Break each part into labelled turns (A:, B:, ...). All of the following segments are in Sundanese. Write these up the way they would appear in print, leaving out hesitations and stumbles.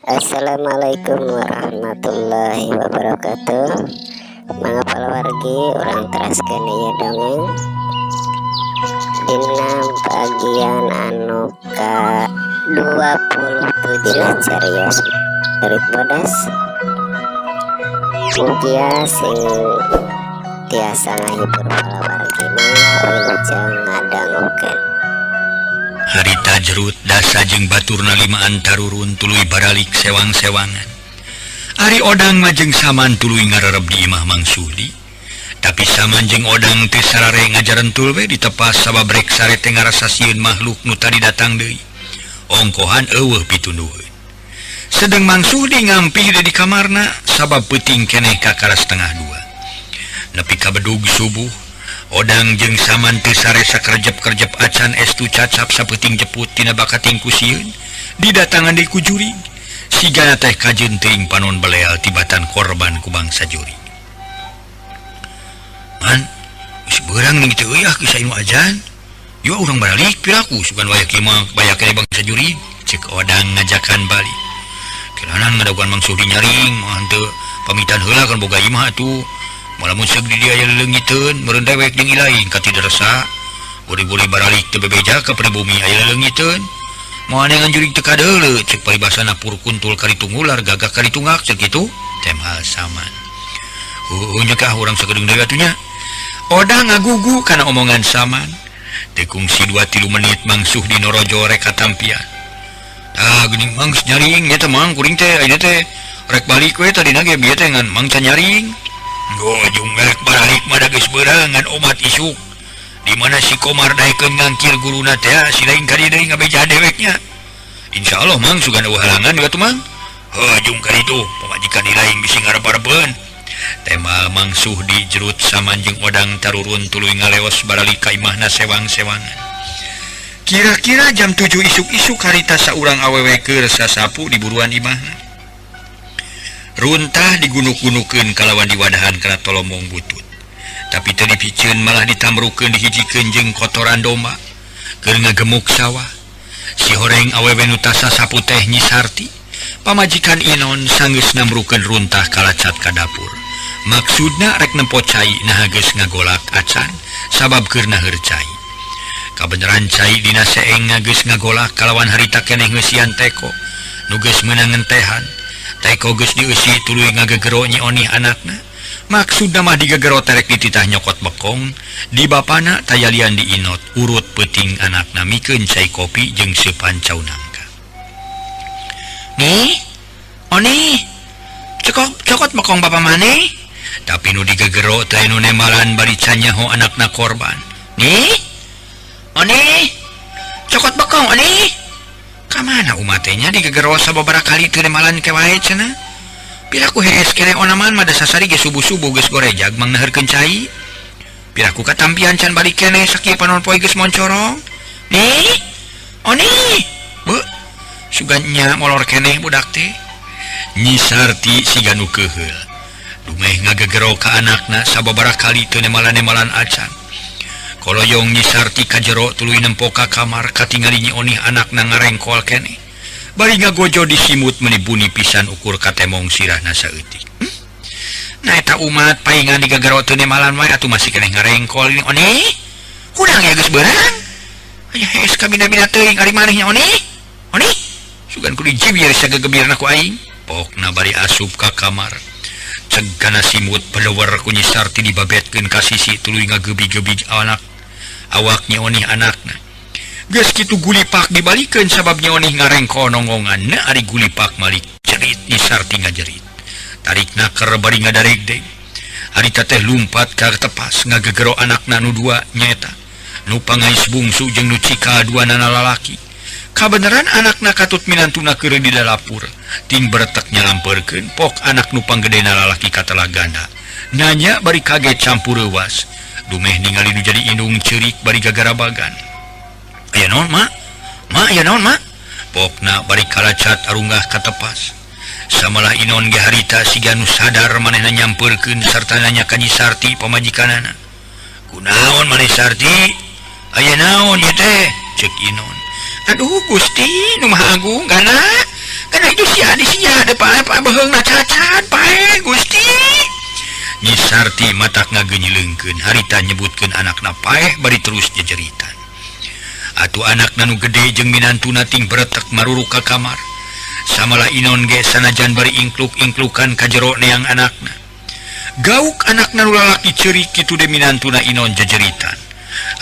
A: Assalamualaikum warahmatullahi wabarakatuh. Mangga palawargi, urang teraskeun ieu dongeng dina bagian anu ka 27 carios Jurig Bodas. Mugia sing tiasa ngahibur palawargi. Mangga, wilujeng ngadangukeun.
B: Harita jerut dasa jeung baturna limaan tarurun tuluy baralik sewang-sewangan. Ari Odang mah jeung Saman tuluy ngarereb di imah Mang Suli. Tapi Saman jeung Odang teh sarare ngajarentul we ditepas sabab rek sare teh ngarasa sieun makhluk nu tadi datang deui. Ongkohan euweuh pitunduheun. Sedeng Mang Sudi ngampih di kamarna sabab peuting keneh kakara setengah dua. Nepi ka bedug subuh, Odang jeung Saman teu sare sakerjep-kerjep acan estu cacap sapeuting jeput tina bakating ku sieun didatangan deui ku jurig. Sigana teh kajeun teuing panon beleal tibatan korban ku bangsa jurig. Man, geus beurang ning teu euy ah kisah nu ajan. Yo urang balik piraku sugan waya kieu mah baya keneh bangsa jurig. Cek Odang ngajakan balik. Kiranan ngadaguan Mang Sudi nyaring mah henteu pamitan heula kan boga imah atuh. Malamun seug di dia aya leungiteun meureun dewek jeung ilaing katideresa. Buri-buri baralik teu bebeja ka pribumi aya leungiteun. Moal neangan jurig teu kadeuleu cek paribasana pur kuntul karitu ngular gagah karitu ngak cek kitu. Temal Saman. Heueuh nya kah urang sakedeung deui atuh nya. Odang ngagugu kana omongan Saman. Teu kungsi 2-3 menit Mang Suhdi norojo rek katampian. Tah geuning Mang nyaring nya teh Mang kuring teh ayeuna teh rek balik we tadina ge bieu teh ngan Mang can nyaring. Gojung rek baralik mah da geus beurang ngan omat isuk. Di mana si Komar daekeun ngangkir guruna teh si lain ka dieu deui ngabeja deweknya. Insyaallah Mang sugan eueuh halangan we atuh Mang. Heuh jung ka ditu pamajikan lain bisi ngarep-arepeun. Tema Mang Suhdi jerut Saman jeung Odang tarurun tuluy ngaleos baralik ka imahna sewang-sewangan. Kira-kira jam 7 isuk-isuk harita saurang awewe keur sasapu di buruan imahna. Runtah digunuk-gunukeun kalawan diwadahan kana tolomong butut. Tapi teu dipiceun malah ditamrukeun dihijikeun jeung kotoran domba keur ngagemuk sawah. Si horeng awewe nu sasapu teh Nyi Sarti. Pamajikan Inon sanggeus namrukeun runtah kalacat ka dapur. Maksudna rek nempo cai naha geus ngagolak acan sabab keur naheur cai. Kabeneran cai dina seeng geus ngagolak kalawan harita keneh ngeusian teko nu geus meunang ngentehan. Teko geus dieusi tuluy ngagegero Nyi Onih anakna. Maksudna mah digegero terek dititah nyokot bekong di bapana tayalian diinot urut peuting anakna mikeun cai kopi jeung seupan cau nangka. Nih, Oni, cokot cokot bekong bapa maneh. Tapi nu digegero teh nu nemalan bari can nyaho anakna korban. Nih, Oni, cokot bekong Oni. Ka mana umat teh nya digegero sababaraha kali teu nemalan ke wae cenah. Piraku hees keneh onaman mah da sasari ge subuh-subuh geus gorejag mang naheurkeun cai. Piraku katampian can balik keneh sakieu panon poe geus moncorong. Nih, Oni, beuh, sugan nya molor keneh budak teh. Nyi Sarti siga nu keuheul. Dumeh ngagegero ka anakna sababaraha kali teu nemalan-nemalan acan. Koloyong Nyi Sarti ka jero tuluy nempo ka kamar katingali Nyi Onih anakna ngarengkol keneh. Bari ngagojo disimut meuni buni pisan ukur katemong sirahna saeutik. Nah eta umat paingan digagero teu nemalan wae atuh masih keneh ngarengkol ini Oni. Hudang ya geus beurang. Aya hees kabina-bina teuing ari maneh nya Oni. Oni, sugan ku dijibir sagegebirna ku aing. Pokna bari asup ka kamar. Ceg kana simut pelewar ku Nyi Sarti dibabetkeun ka sisi tuluy ngagebi-gebi anak awak Nyi Onih anakna. Geus kitu gulipak dibalikeun sabab Nyi Onih ngarengkol nonggongan na ari gulipak malik jerit Nyi Sarti ngajerit. Tarikna keur bari ngadaregdeg. Harita teh lumpat ka tepas ngagegero anakna nu dua nyaeta nu pangais bungsu jeung nu cika dua nana lalaki. Kabeneran anakna katut minantuna keur di dapur. Ting beretek nyalampeurkeun pok anak nu panggedena lalaki katelah ganda. Nanya bari kaget campur reuwas. Dumeh ningali nu jadi indung ceurik bari gagarabagan. Aya naon, Mak? Mak, aya naon, Mak? Pokna bari kalacat arunggah ka tepas. Samalah Inon ge harita siga nu sadar manehna nyampeurkeun sarta nanya ka Nyi Sarti pamajikanana. Kunaon maneh Sarti? Aya naon ieu teh? Cek Inon. Aduh Gusti nu Maha Agung gana. Kana itu sia di sia de paeh beheungna cacat paeh Gusti. Nyi Sarti matak ngageunyileungkeun harita nyebutkeun anakna paeh bari terus jejeritan. Atuh anakna nu gede jeung minantuna ting beretek maruruk ka kamar. Samalah Inon ge sanajan bari ingkluk-ingklukan ka jero neang anakna. Gauk anakna nu lalaki ceurik kitu de minantuna Inon jejeritan.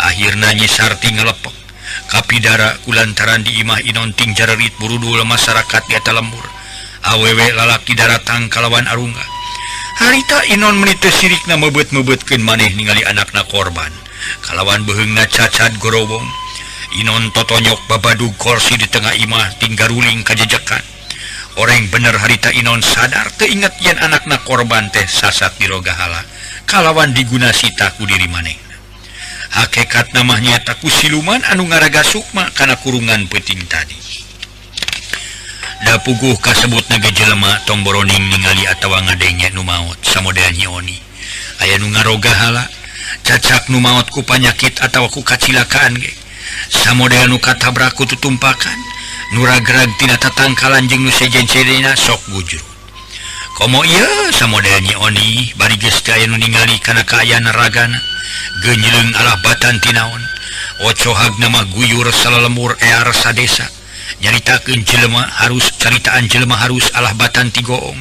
B: Akhirna Nyi Sarti ngalepek kapidara kulantaran di imah Inon ting jarerit burudul masyarakat di eta lembur. Awewe lalaki daratang kalawan arungga. Harita Inon meni teu sirikna mebeut-mebeutkeun maneh ningali anakna korban. Kalawan beheungna cacad gorowong. Inon totonyok babadug korsi di tengah imah ting garuling kajejekan. Oreng bener harita Inon sadar teu inget yen anakna korban teh sasat dirogahala kalawan diguna sita ku diri manehna. Hakekat mah nyaeta ku siluman anu ngaraga sukma kana kurungan peuting tadi. Da puguh kasebutna ge jelema tong boroning ningali atawa ngadenge nu maot samodel Nyi Oni. Aya nu ngarogahala cacak nu maot ku panyakit atawa ku kacilakaan ge. Samodel nu katabrak ku tutumpakan nu ragrag tina tatangkalan jeung nu sejen-sejenna sok bujur. Komo ieu samodel Nyi Oni bari geus teu aya nu ningali kana kaayaan ragana geunyeung alah batan tinaon. Ocohagna mah guyur salalembur ear sadesa. Nyaritakeun jelema harus caritaan jelema harus alah batan ti goong.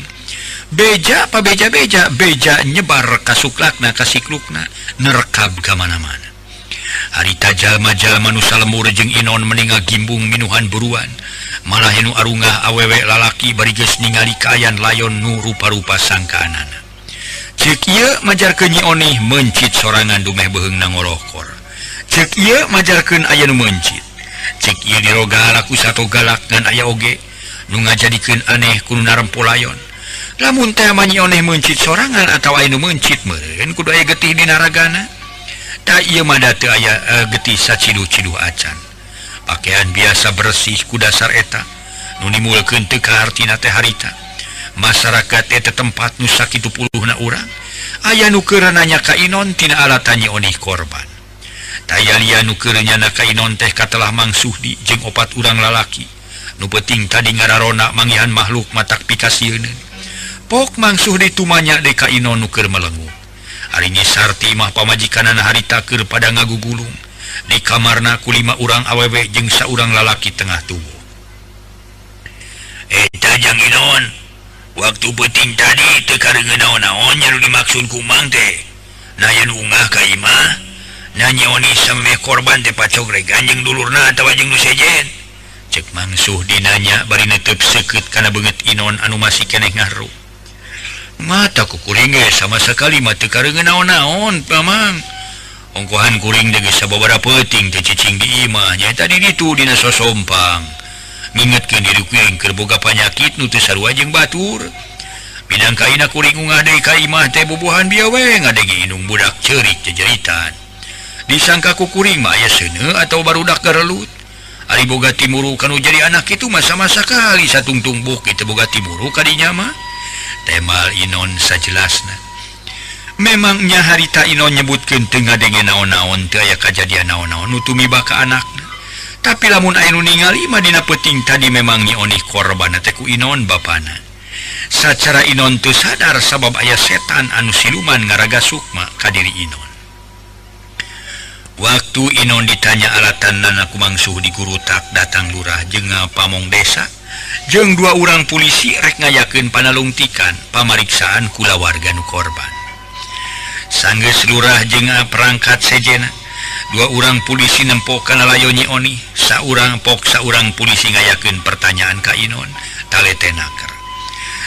B: Beja pa beja-beja beja nyebar kasuklakna kasiklukna nerekab ka mana-mana. Harita jalma-jalma nu salemur jeung Inon meni ngagimbung minuhan buruan. Malah nu arungah awewe lalaki bari geus ningali kaayaan layon nu rupa-rupa sangkaanana. Ceuk ieu majarkeun Nyi Oni meuncit sorangan dumeh beheungna ngorokor. Ceuk ieu majarkeun aya nu meuncit. Cek ieu diroga laku sato galak ngan aya oge nu ngajadikeun aneh ku nu narempo layon. Lamun teh mah Nyi Oneh meuncit sorangan atawa aya nu meuncit meureun kudu aya getih dina ragana. Ta ieu mah da teu aya getih saciduh-ciduh acan. Pakaian biasa bersih ku dasar eta nu nimulkeun teu kahartina teh harita. Masyarakat eta tempat nu sakitu puluhna urang aya nu keur nanya ka Inon tina alatan Nyi Onih korban. Taya nu keur nyana ka Inon teh katelah Mang Suhdi jeung opat urang lalaki. Nu penting tadi ngararona manggihan makhluk matak pikasieuneun. Pok Mang Suhdi tumanya deui ka Inon nu keur melengu. Ari Nyi Sarti mah pamajikanana harita keur pada ngagugulung. Di kamarna ku 5 urang awewe jeung saurang lalaki tengah tubuh. Eta jang Inon, waktu penting tadi teu kareungeun naon-naon nya nu dimaksud ku Mang teh. Nah yen ungah ka imah Nyi Oni samemeh korban teh pacogregan jeung dulurna atawa jeung nu sejen. Cek Mang Suhdi nanya bari netep seukeut kana beungeut Inon anu masih keneh ngaru. Mata ku kuring ge sama sekali mah teu kareungeun naon-naon, Mamang. Ongkohan kuring teh geus sababaraha peuting teh cicing di imah nyaeta di ditu dina sosompang. Ngingetkeun diri kuring keur boga panyakit nu teu sarua jeung batur. Minangkaina kuring ungah deui ka imah teh bubuhan bieu we ngadenge indung budak ceurik jejeritan. Disangka ku kuring mah aya seuneu atau barudak garelut. Ari boga timuru kanu jadi anak itu mah sama sakali satungtung buk itu boga timuru kadinya mah. Temal Inon sajelasna. Memangnya harita Inon nyebutkeun teu ngadenge naon-naon teu aya kajadian naon-naon nu tumiba ka anakna. Tapi lamun aya nu ningali mah dina peuting tadi memang Nyi Onih korbanna teh ku Inon bapana. Sacara Inon teu sadar sabab aya setan anu siluman ngaraga sukma ka diri Inon. Waktu Inon ditanya alatan nana ku Mang Suhdi gurutak datang lurah jeung pamong desa jeung 2 urang polisi rek ngayakeun panalungtikan pamariksaan kulawarga nu korban. Sanggeus lurah jeung perangkat sejena 2 urang polisi nempo kana layon Nyi Oni, saurang pok saurang polisi ngayakeun pertanyaan ka Inon talete naker.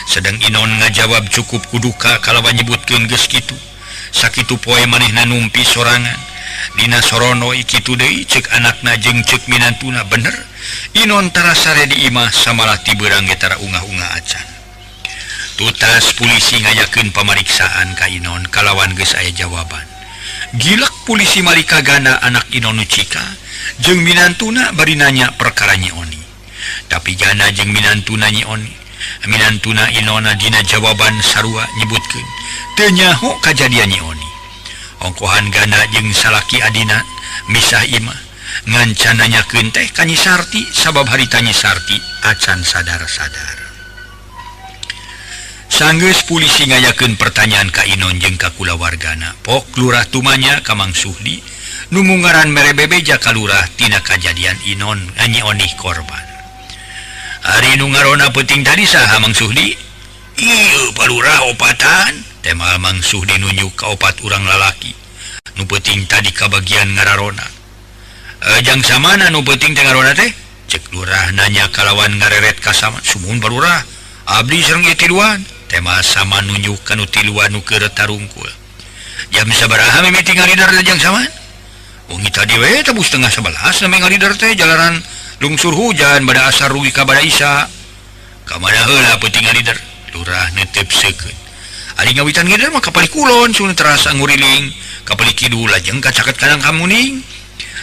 B: Sedang Inon ngajawab cukup kuduka kalawan nyebutkeun geus kitu. Sakitu poe manehna numpi sorangan. Dina sorono kitu deui ceuk anakna jeung ceuk minantuna bener. Inon tara sare di imah samalah ti beurang ge tara ungah-ungah acan. Tutas polisi ngayakeun pamariksaan ka Inon kalawan geus aya jawaban. Gilek polisi malika gana anak Inon nu cika jeung minantuna bari nanya perkara Nyi Oni. Tapi gana jeung minantuna Nyi Oni, minantuna Inona dina jawaban sarua nyebutkeun teu nyaho kajadian Nyi Oni. Ongkohan gana jeung salaki adina misah imah. Ngan can nanyakeun teh ka Nyi Sarti sabab harita Nyi Sarti acan sadar-sadar. Sanggeus polisi ngayakeun pertanyaan ka Inon jeung ka kulawargana. Pok lurah tumanya ka Mang Suhdi nu mungaran mere bebeja ka lurah tina kajadian Inon Nyi Onih korban. Ari nu ngarona peuting tadi saha Mang Suhdi? Ieu palurah opatan. Temal Mang Suhdi nunjuk ka opat urang lalaki nu peuting tadi kabagian ngararona. Jang samana nu peuting teh ngarona teh? Cek lurah nanya kalawan ngareret ka saman. Sumuhun palurah, abdi sareng ieu tiluan. Tema sama nunjuk ka nu tiluan nu keur tarungkul. Jam sabaraha mimiti ngalider teh jang saman? Wengi tadi we tebus 10:30 nami ngalider teh jalaran lungsur hujan bada asar rugi ka bada isya. Ka mana heula peuting ngalider? Lurah netep seukeut. Ari ngawitan ngider mah ka palih kulon sun terasa nguriling, ka palih kidul lajeng ka caket kadang kamuning.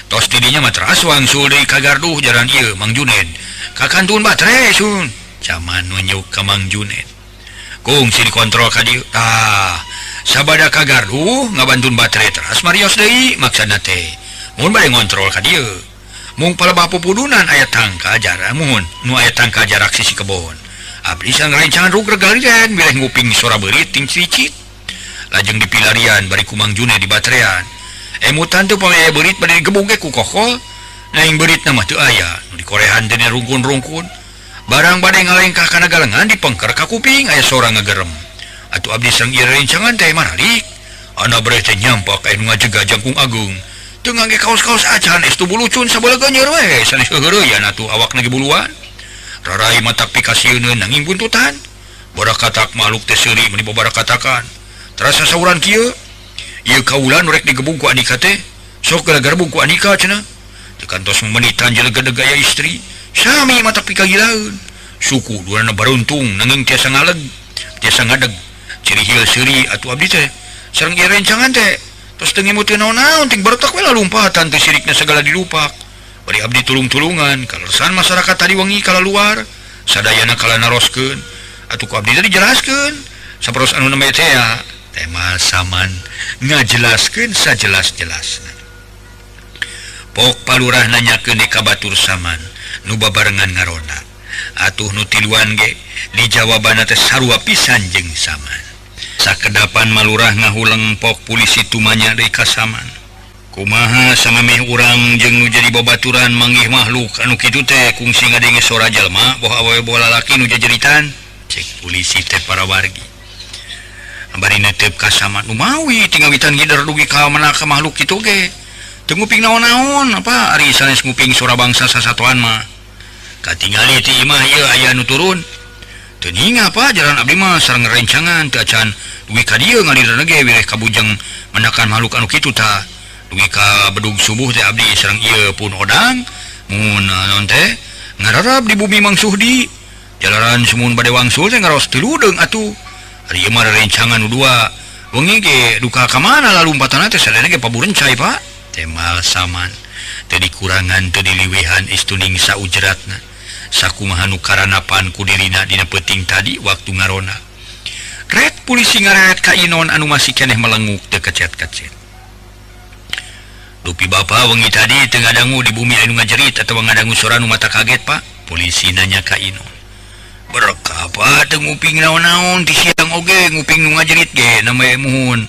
B: Tos tidinya mah teras wangsul deui ka garduh jalan ieu Mang Juned. Ka kantun batre sun. Caman nunjuk ka Mang Juned. Kungsi dikontrol ka dieu. Tah, sabada ka garduh ngabantun batre teras marios deui maksana teh. Mun bade ngontrol ka dieu. Mung palebah pupudunan aya tangka jarak muhun nu aya tangka jarak sisi kebon. Abdi sang rencangan rugreg galiden bileh nguping sora beurit ting cicit. Lajeng dipilarian bari ku Mang Juned di batrean. Emutan teu pamaya beurit bade digebug ge ku kokol. Naing beuritna mah teu aya, nu dikorehan teh rungkun-rungkun. Barang bade ngalengkah kana galengan dipengker ka kuping aya sora ngagerem. Atuh abdi sang ieu rencangan teh maralik. Ana breh teh nyampak aya nu ngajega jangkung ageung. Teu ngangge kaos-kaos acan estu bulucun sabalega nyer we sanes heureuyan atuh awakna ge buluan. Rarai matak pikasieun nanging buntutan. Barakatak makhluk teh seuri meuni babarakatakan. Terasa sauran kieu. Ieu kaula nu rek digebug ku Anika teh. Sok gara-gara ku Anika cenah. Teu kantos memenitan jelegedeg aya istri. Sami matak pikagilaeun. Suku duana baruntung nanging tiasa ngaleg, tiasa ngadeg. Ciri hil seuri atuh abdi teh. Sareng ieu rencangan teh. Tos teu ngemut teu naon-naon ting baretak we lalumpatan teh sirikna sagala dilupak. Bari abdi tulung-tulungan kaleresan masyarakat tadi wengi kalaluar sadayana kala naroskeun atuh ku abdi teh dijelaskeun saperos anu nembe teh ya tema saman ngajelaskeun sajelas-jelasna. Pok palurah nanyakeun ka batur saman nu babarengan ngarona atuh nu tiluan ge dijawabanna teh sarua pisan jeung saman. Sakedapan malurah ngahuleng pok polisi tumanya deui ka saman. Kumaha samameh urang jeung nu jadi babaturan manggih makhluk anu kitu teh kungsi ngadenge sora jalma boh awewe boh lalaki nu jajeritan. Cek polisi teh para wargi. Bari netep ka saman lumawi tingawitan ngider dugi ka mana ka makhluk kitu ge. Teu nguping naon-naon apa ari sanes nguping sora bangsa sasatoan mah. Katingali ti imah ieu aya nu turun. Teu ninga apa jalan abdi mah sareng rencangan teu acan dugi ka dieu ngaliderna ge wireh kabujeng menakan makhluk anu kitu tah. Dugi ka bedug subuh teh abdi sareng ieu pun odang mun naon teh ngararab di bumi Mang Suhdi. Jalaran sumun bade wangsul teh ngaros tiludeung atuh. Ari ieu mah rencangan nu dua. Wengi ge duka ka mana lalumpatana teh sadayana ge paburencai Pak. Temal saman teu dikurangan teu diliwehan istuning saujratna. Sakumaha nu karanapan ku dirina dina peuting tadi waktu ngarona. Ret polisi ngareret ka Inon anu masih keneh melenguk teu kecet-kecet. Dupi bapa wengi tadi teu ngadangu di bumi anu ngajerit atawa ngadangu sora nu mata kaget Pak. Polisi nanya ka Inon. Berkah apa teu nguping naon-naon ti siang oge nguping nu ngajerit ge namanya muhun.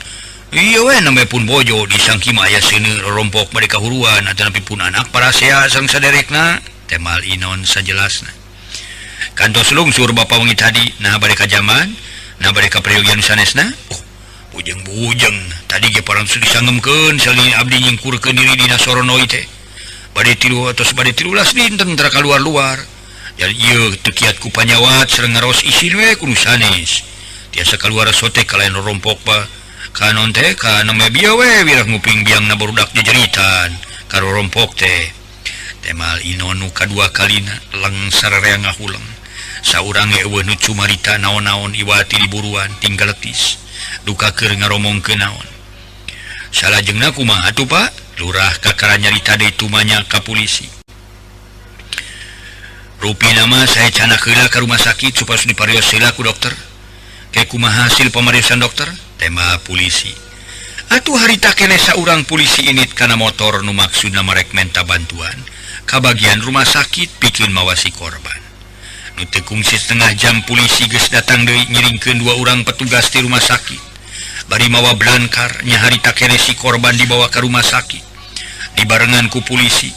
B: Iya we namanya pun bojo disangki mah aya seuneu rompok bade kahuruan atanapi pun anak parasea sareng saderekna. Temal Inon sajelasna. Kantos lungsur bapa wengi tadi nah bade ka jaman nah bade ka prayogian sanesna. Oh, bujeng-bujeng tadi ge parantos disangemkeun salin abdi nyingkurkeun diri dina soronoi teh. Bade tilu atos bade 13 dinten tara kaluar-luar. Jadi ieu teu kiat ku panyawat sareng ngaros isin we kudu sanes. Tiasa kaluar sote kalayan rompok pa kanon teh ka namanya bieu we wirah nguping biangna barudak jejeritan karo rompok teh. Temal Inon nu kadua kalina leng sararea ngahuleng. Saurang ge eueuh nu cumarita naon-naon iwati diburuan tinggal letis. Duka keur ngaromongkeun naon. Salajengna kumaha atuh Pak? Lurah kakara nyarita deui tumanya ka polisi. Rupina mah saya canak heula ka rumah sakit supaya diparios heula ku dokter. Ke kumaha hasil pamariksaan dokter? Tema polisi. Atuh harita keneh saurang polisi init kana motor nu maksudna marek menta bantuan ka bagian rumah sakit pikeun mawa si korban. Nu teu kungsi setengah jam polisi geus datang deui ngiringkeun dua urang petugas ti rumah sakit. Bari mawa blankar nya harita keneh si korban dibawa ka rumah sakit. Dibarengan ku polisi.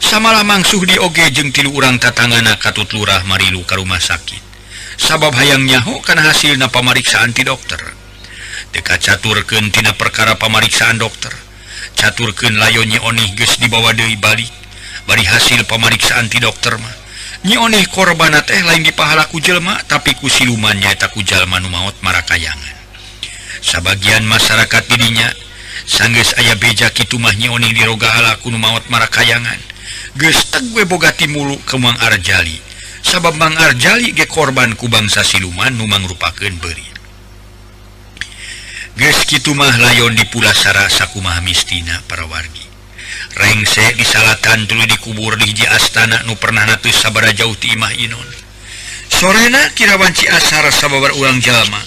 B: Samalah Mang Suhdi oge jeung tilu urang tatangana katut lurah marilu ka rumah sakit. Sabab hayang nyaho kana hasilna pamariksaan ti dokter. Teu kacaturkeun tina perkara pamariksaan dokter. Caturkeun layon Nyi Onih geus dibawa deui balik. Bari hasil pamariksaan ti dokter mah Nyi Onih korbanna teh lain dipahala ku jelema tapi ku siluman nyaeta ku jalma nu maot marakayangan. Sabagian masyarakat didinya sanggeus aya beja kitu mah Nyi Onih dirogahala ku nu maot marakayangan. Geus teg we boga timulu ke Mang Arjali. Sabab Mang Arjali ge korban ku bangsa siluman nu mangrupakeun beurit. Geus kitu mah layon dipulasara sakumaha mistina para wargi. Rengse di salatan tuluy dikubur di hiji astana nu pernah teu sabaraha jauh ti imah Inon. Sorena kira wanci asar sababar urang jalma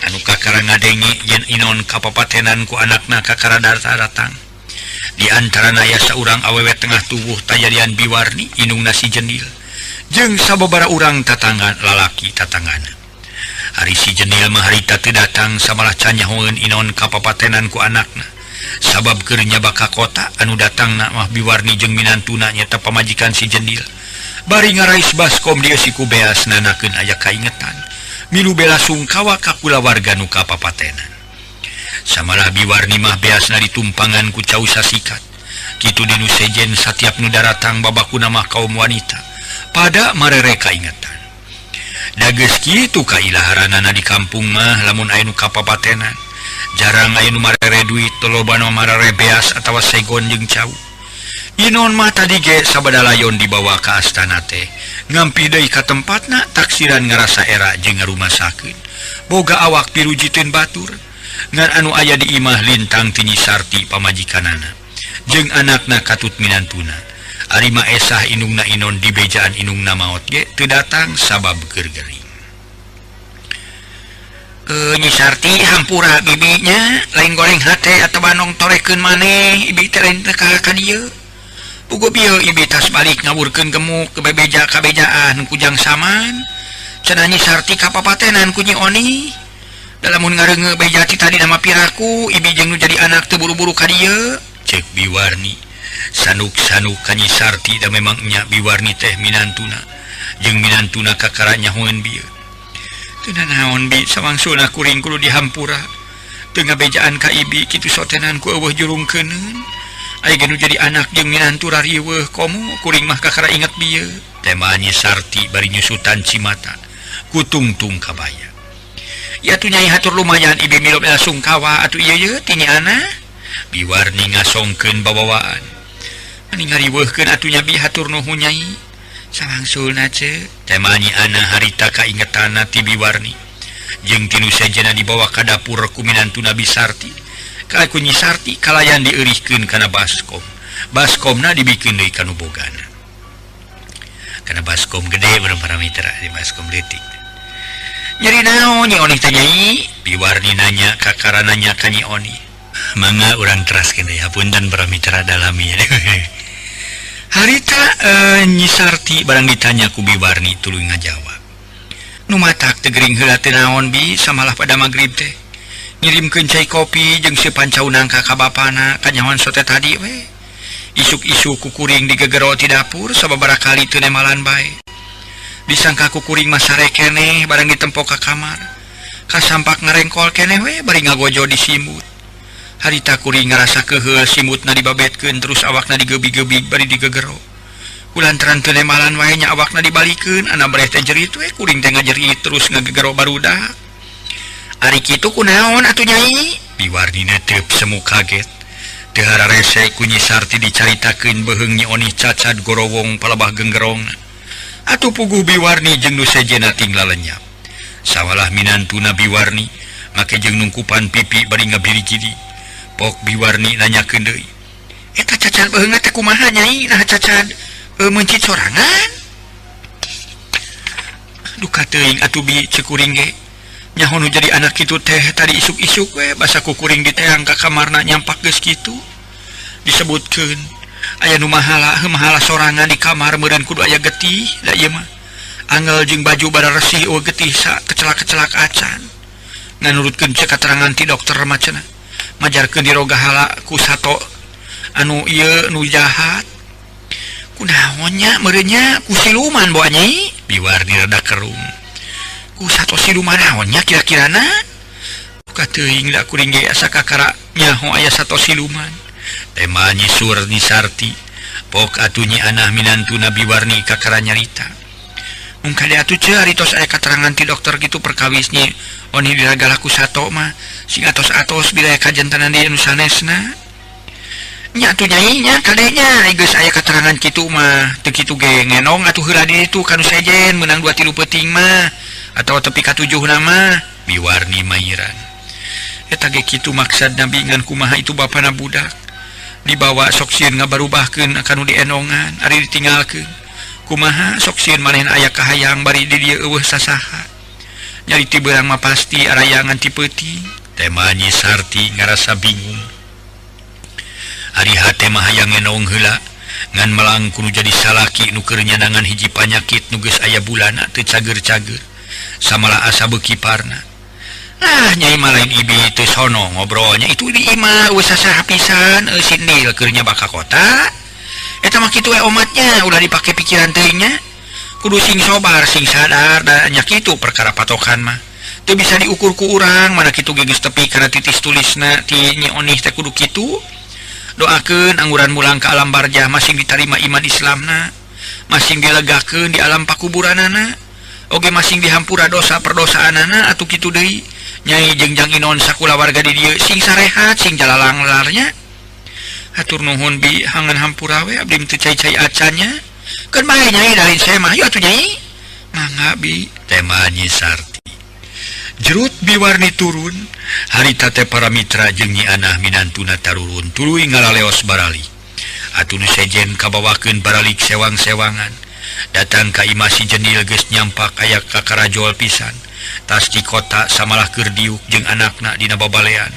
B: anu kakara ngadenge yen Inon kapapatenan ku anakna kakara datang. Di antarana aya saurang awewe tengah tubuh tajadian Biwarni indungna si Jendil jeung sababaraha urang tatangga lalaki tatanggana. Ari si Jendil mah harita teu datang samalah can nyahoeun Inon kapapatenan ku anakna. Sabab keur nyaba ka kota anu datangna mah Biwarni jeung minantuna nyaeta pamajikan si Jendil. Bari ngarais baskom dieu si ku beas nanakeun aya kaingetan. Milu bela sungkawa ka kulawarga nu kapapatenan. Samalah Biwarni mah beasna ditumpangan ku cau sasikat. Kitu dinu sejen satiap nu daratang babakuna mah kaum wanita. Pada marere kaingetan. Da geus kitu kailaharanana di kampung mah lamun aya nu kapapatenan. Jarang aya nu marere duit, lobana marere beas atawa segon jeung cau. Inon mah tadi ge sabada layon dibawa ka astana teh. Ngampi deui ka tempatna taksiran ngarasa era jeung ngarumasakeun. Boga awak pirujiteun batur. Ngan anu aya di imah lintang ti Nyi Sarti pamajikanana jeung anakna katut minantuna. Ari Ma Esah indungna Inon dibejaan indungna maot ge teu datang sabab keur gering. Nyi Sarti hampura bibinya lain goreng hate atawa nong torekeun maneh ibi teh lain teh ka dieu. Puguh bieu ibi tas balik ngawurkeun gemuk ke bebeja kabejaan kujang saman. Cenah Nyi Sarti kapapatenan ku Nyi Oni. Dalamun ngareungeut beja ti tadi nama piraku ibi jeung nu jadi anak teu buru-buru ka dieu. Cek Biwarni. Sanuk-sanuk ka Nyi Sarti da memang nya Biwarni teh minantuna jeung minantuna kakara nyahoeun bieu. Teu nanaon bi sawangsulna kuring kudu dihampura. Teu ngabejaan ka ibi kitu sotenan ku eueuh jurungkeuneun. Aya ge nu jadi anak jeung minantu rariweuh komo kuring mah kakara inget bieu. Tema Nyi Sarti bari nyusutan cimata kutungtung kabaya. Ya tuh nyai hatur lumayan ibi milu bela sungkawa atuh ieu ye ti Nyi Ana. Biwarni ngasongkeun babawaan. Mani ngariweuhkeun atuh nya bi hatur nuhun nyai. Sawangsulna ce. Tema Nyi Ana harita kaingetanna ti Biwarni. Jeung tinu sejenna dibawa ka dapur ku minantuna Bi Sarti. Ka ku Nyi Sarti kalayan dieurihkeun kana baskom. Baskomna dibikeun deui ka nu bogana. Kana baskom gede urang para mitra di baskom leutik. Nyeri naon Nyi Onih teh nyai? Biwarni nanya kakara nanya ka Nyi Onih. Mangga urang teraskeun deui hapunten para mitra dalami. Harita Nyi Sarti barang ditanya ku Biwarni tuluy ngajawab. Nu matak teu gering heula teh naon bi samalah pada magrib teh. Ngirimkeun cai kopi jeung seupan cau nangka ka bapana kanyahoan sote tadi we. Isuk-isuk kukuring digegero ti dapur sababaraha kali teu nemalan bae. Disangka kukuring mah sare keneh barang ditempo ka kamar. Kasampak ngarengkol keneh we bari ngagojo di simut. Harita kuring ngarasa keheul simutna dibabetkeun terus awakna digebi-gebig bari digegero. Kulantaran teu nemalan wae nya awakna dibalikeun ana breh teh jerit we kuring teh ngajerit terus ngagegero barudak. Ari kitu kunaon atuh nyai? Biwarnina teu semu kaget. Teu hararese ku Nyi Sarti dicaritakeun beuheung Nyi Onih cacad gorowong palebah genggerongna. Atuh puguh Biwarni jeung nu sejenna tinggal lenyap. Sawalah minantuna Biwarni make jeung nungkupan pipi bari ngabiri-jiri. Pok Biwarni nanyakeun deui. Eta cacad beuheungna teh kumaha nyai? Nah cacad meuncit sorangan? Duka teuing atuh bi ceu kuring ge. Nyaho nu jadi anak kitu teh tadi isuk-isuk we basa kukuring diteang ka kamarna nyampak geus kitu. Disebutkeun aya nu mahala heuh mahala sorangan di kamar meureun kudu aya getih da ieu mah. Angel jeung baju bara resih eueuh getih sa kecelak-kecelak acan. Nganurutkeun cek katerangan ti dokter mah cenah. Majarkeun dirogahala ku sato anu ieu nu jahat. Kunaon nya meureun nya ku siluman boa nyai? Biwarni rada kerung. Ku sato siluman naon nya kira-kirana? Buka teuing da kuring ge asa kakara nyaho aya sato siluman. Tema Nyi Sur Nyi Sarti. Pok atuh Nyi Anah minantuna Biwarni kakara nyarita. Mung kade atuh ceu ari tos aya katerangan ti dokter kitu perkawis Nyi Oni diragala ku sato mah sing atos-atos bila aya kajantanan deui anu sanesna. Nya atuh nyai nya kade nya ai geus aya katerangan kitu mah teu kitu ge ngenong atuh heula di ditu ka nu sejen meunang 2-3 peuting mah atawa tepi ka 7 na mah. Biwarni mairan. Eta ge kitu maksad Nabi ngan kumaha itu bapana budak dibawa sok sieun ngabarubahkeun ka nu dienongan ari ditinggalkeun. Kumaha sok sieun manehna aya kahayang bari di dieu eueuh sasaha. Nyari ti beurang mah pasti arayangan ti peuting. Tema Nyi Sarti ngarasa bingung. Ari hate mah hayang ngenong heula ngan melang kudu jadi salaki nu keur nyanangan hiji panyakit nu geus aya bulana teu cager-cager. Samalah asa beuki parna. Lah nyai mah lain ibi teu sono ngobrolnya itu di imah eueuh sasaha pisan eueuh sindil keur nya baka kota. Eta mah kitu we omatnya ulah dipake pikiran teuing nya. Kudu sing sobar sing sadar da nya kitu perkara patokan mah. Teu bisa diukur ku urang mana kitu ge geus tepi kana titis tulisna ti Nyi Onih teh kudu kitu. Doakeun angguran mulang ka alam barjah masing ditarima iman Islamna, masing dilegakeun di alam pakuburanana, oge masing dihampura dosa perdosaanana atuh kitu deui. Nyai jeung Jang Inon sakulawarga di dieu sing sarehat sing jalalanglarnya. Hatur nuhun bi hangan hampura we abdi teu cai-cai acannya. Keun bae nyai dalin saya mah hayu atuh nyai. Mangga bi tema Nyi Sarti. Jerut Biwarni turun harita teh para mitra jeung Nyi Anah minantuna tarurun tuluy ngalaleos baralik. Atuh nu sejen kabawakeun baralik sewang-sewangan. Datang ka imah si Jendil geus nyampak aya kakarajol pisan. Tas di kota samalah keur diuk jeung anakna dina babalean.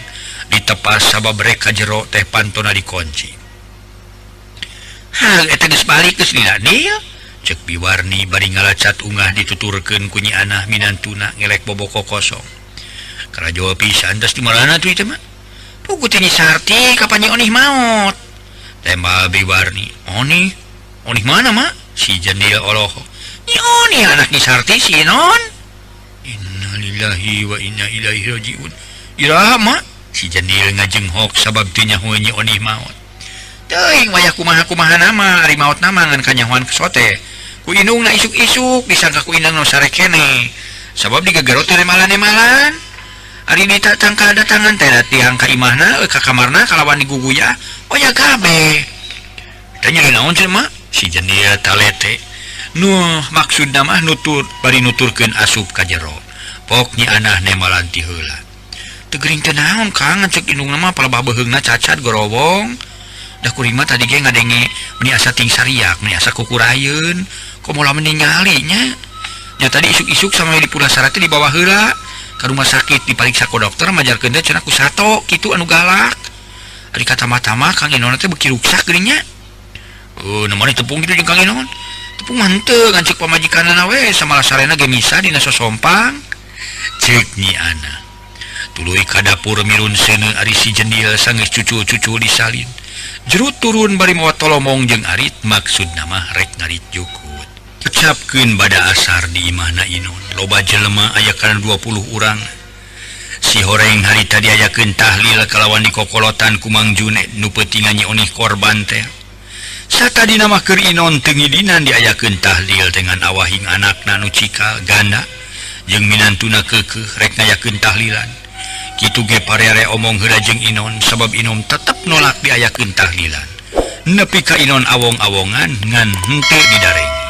B: Ditepas sabab rek ka jero teh pantona dikunci. Hah, eta geus balik geus lila Nil. Cek Biwarni bari ngalacat ungah dituturkeun ku Nyi Anah minantuna ngelek boboko kosong. Karajol pisan tas di marana tuh ieu mah. Pugu teh Nyi Sarti kapan Nyi Onih maot. Tembal Biwarni. Onih? Onih mana mak? Si Jendil olohok. Nyi Onih anak Nyi Sarti si Inon. Innalillahi wa inna ilaihi rajiun. Iraha mak? Si Jendil ngajenghok sabab teu nyaho Nyi Onih maot. Teuing wayah kumaha-kumaha nama ari maot nama ngan kanyahoan sote. Ku indungna isuk-isuk disangka ku indung nu sare keneh. Sabab digegero teh malan-malan. Ari nita tangka datangan teh tiang ka imahna ka kamarna kalawan diguguya. Oh ya kabeh. Teh nyeri naon cenah mak? Si Jendil talete. Nuh maksudna mah nutur bari nuturkeun asup ka jero. Pok Nyi Anah nemalan ti heula. Teu gering teh naon Kang cek indungna mah palebah beuheungna cacat gorowong. Da kuring mah tadi ge ngadenge meni asa ting sariak, meni asa kukurayeun, komo lamun ningali nya. Nya tadi isuk-isuk sama di pulasara teh dibawa heula ka rumah sakit dipariksa ku dokter majarkeun teh cenah ku sato kitu anu galak. Ari kata-mata Kang Inon teh beuki ruksak geuning nya. Nu mana tepung kitu jeung Kang Inon. Tepung mah henteu ngan cek pamajikanana we samalah sarena ge misa dina sosompang. Ceuk Nyi Anah. Tuluy ka dapur mirun seuneu ari si Jendil sanggeus cucu-cucu disalin. Jerut turun bari mawa tolomong jeung arit maksudna mah rek ngarit jukut. Ucapkeun bada asar di imahna Inon. Loba jelema aya kana 20 urang. Si horeng harita diayakeun tahlil kalawan dikokolotan ku Mang Junet nu peutingan Nyi Onih korban teh. Satadina mah keur Inon teu ngidinan diayakeun tahlil dengan awahing anakna nu cikal ganda jeung minantuna keukeuh rek ngayakeun tahlilan. Kitu ge pareare omong heula jeung Inon sabab Inon tetep nolak diayakeun tahlilan. Nepi ka Inon awong-awongan ngan henteu didarengi.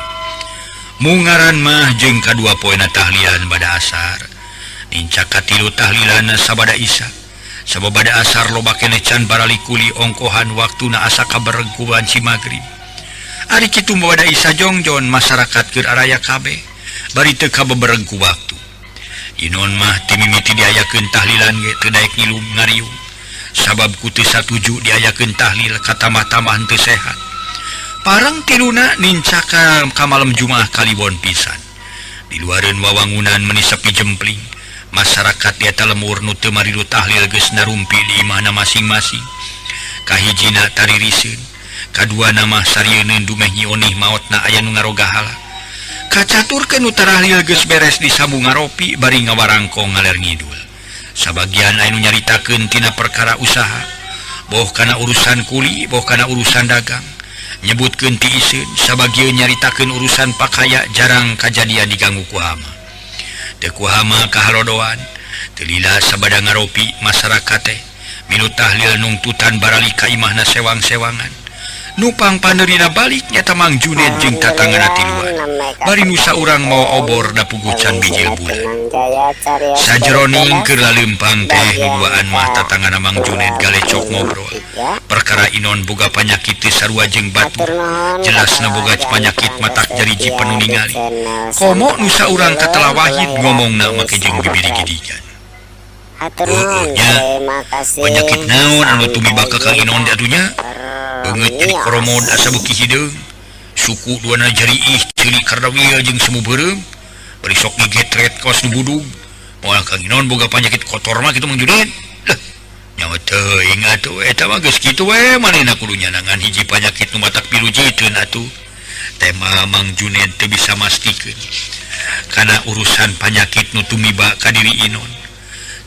B: Mungaran mah jeung kadua poena tahlilan bada asar. Nincak katilu tahlilan sabada Isya. Sabab bada asar loba keneh can baralikuli ongkohan waktuna asa kaberengkuan si magrib. Ari kitu bada Isya jongjon masyarakat keur araya kabeh bari teu kabeberengku waktu. Inon mah ti mimiti diayakeun tahlilan ge teu daek ngilu ngariung. Sabab ku teu satuju diayakeun tahlil katamah-tamah teu sehat. Parang tiluna nincaka ka malam Jumaah kaliwon pisan. Di luareun wawangunan meni sepi jempling. Masyarakat di eta lemur nu teu marilu tahlil geus narumpi di imahna masing-masing. Kahijina taririseun, kaduana mah sarieun dumeh Nyi Onih maotna aya nu ngarogahala. Kacaturkeun nu tarahlil geus beres disambung ngaropi bari ngawarangkong ngaler ngidul. Sabagian aya nu nyaritakeun tina perkara usaha, boh kana urusan kuli, boh kana urusan dagang. Nyebutkeun ti iseun, sabagian nyaritakeun urusan pakaya jarang kajadian diganggu ku hama. Teu ku hama kahalodoan, teu lila sabada ngaropi masyarakat teh milu tahlil nungtutan baralik ka imahna sewang-sewangan. Nupang panerina balik nyata Mang Junet jeung tatangana tiluan. Bari nusa urang mau obor da pugucan bijil bulan. Sajeroning keur laleumpang teh nu duaan mah tatangana Mang Junet galecok ngobrol. Perkara Inon boga panyakit teu sarua jeung batur. Jelasna boga panyakit matak jariji panu ningali. Komo nusa urang katela Wahid ngomongna make jeung bibiri gidigan. Nya penyakit naon anu tumiba ka Kang Inon atuh nya? Beungeut jadi koromod asa beuki hideung. Suku duana jari ih ceuli kardawil jeung semu beureum. Bari sok digetret kawas nu budug. Moal Kang Inon boga panyakit kotor mah kitu Mang Junet. Lah, nyawa teuing atuh eta mah geus kitu we manehna kudu nyanangan hiji panyakit nu matak pilujiteun atuh. Tema Mang Junet teu bisa mastikeun kana urusan panyakit nu tumiba ka diri Inon.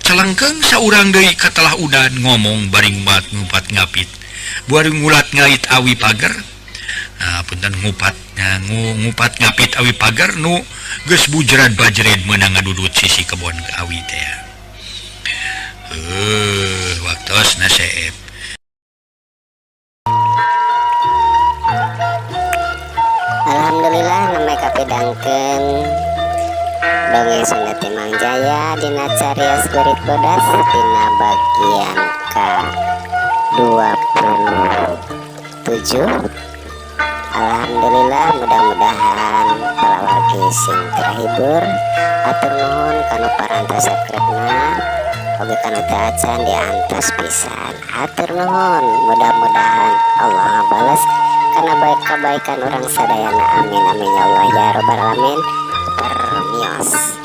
B: Calengkeung saurang deui katelah udan ngomong bari ngupat ngapit. Buari ngulat ngait awi pagar. Nah, punten ngupat ngupat ngapit awi pagar nu geus bujeran bajred meunang ngadudut sisi kebon awi teh. Waktosna seep.
A: Alhamdulillah namai kapidangkeun dongeng Sunda ti Mang Jaya dina carios Gurit Bodas dina bagian ka 27. Alhamdulillah, mudah-mudahan para wargi sing terhibur. Atur nuhun kanu parantos subscribe-na oge kanu teu acan diantos pisan. Atur nuhun, mudah-mudahan Allah ngabales kana baik kebaikan urang sadayana. Amin amin ya Allah ya rabbal alamin. Permios.